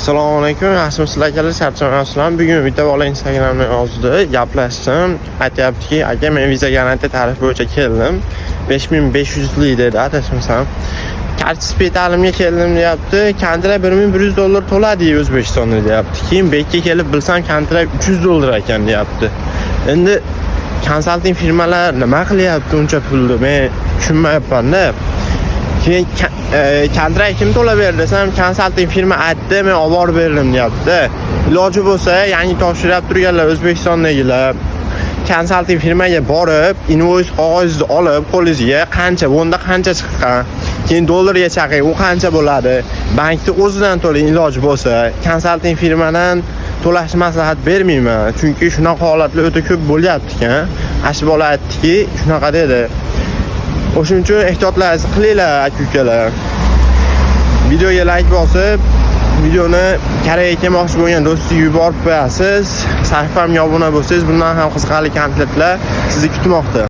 Assalomu alaykum, yaxshimisizlar, akalar, charchamayapsizlarmi? Bugun bitta bola Instagramda yozdi, gaplashdim. Aytyaptiki, aka, men viza garantiya tarif bo'yicha keldim. 5500 lik dedi, adashmasam. Качество ta'limga keldim, deyapti. Kontrakt 1100 dollar to'ladi O'zbekistonda, deyapti. Keyin bu yerga kelib bilsam, kontrakt 300 dollar ekan, deyapti. Endi konsalting firmalar nima qilyapti uncha pulni? Men tushunmayapman-da. Keyin kontrakt kim to'lab berdi desam, konsalting firma aytdi, men olib borib berdim, deyapti. Iloji bo'lsa, yangi topshirib turganlar, O'zbekistondagilar konsalting firmaga borib, invoice qog'ozingizni olib qo'lingizga, qancha, bunda qancha chiqqan, keyin dollarga chaqing, u qancha bo'ladi, bankni o'zidan to'lang iloji bo'lsa. Konsalting firmadan to'lashni maslahat bermayman, chunki shunaqa holatlar o'ta ko'p bo'lyapti ekan. Ana shu bola aytdiki, shunaqa dedi. O'shuning uchun ehtiyotlaringizni qilinglar, aka ukalar. Videoga layk bosib, videoni Koreyaga kelmoqchi bo'lgan do'stingizga yuborib qo'yasiz. Sahifamga obuna bo'lsangiz, bundan ham qiziqarli kontentlar sizni kutmoqda.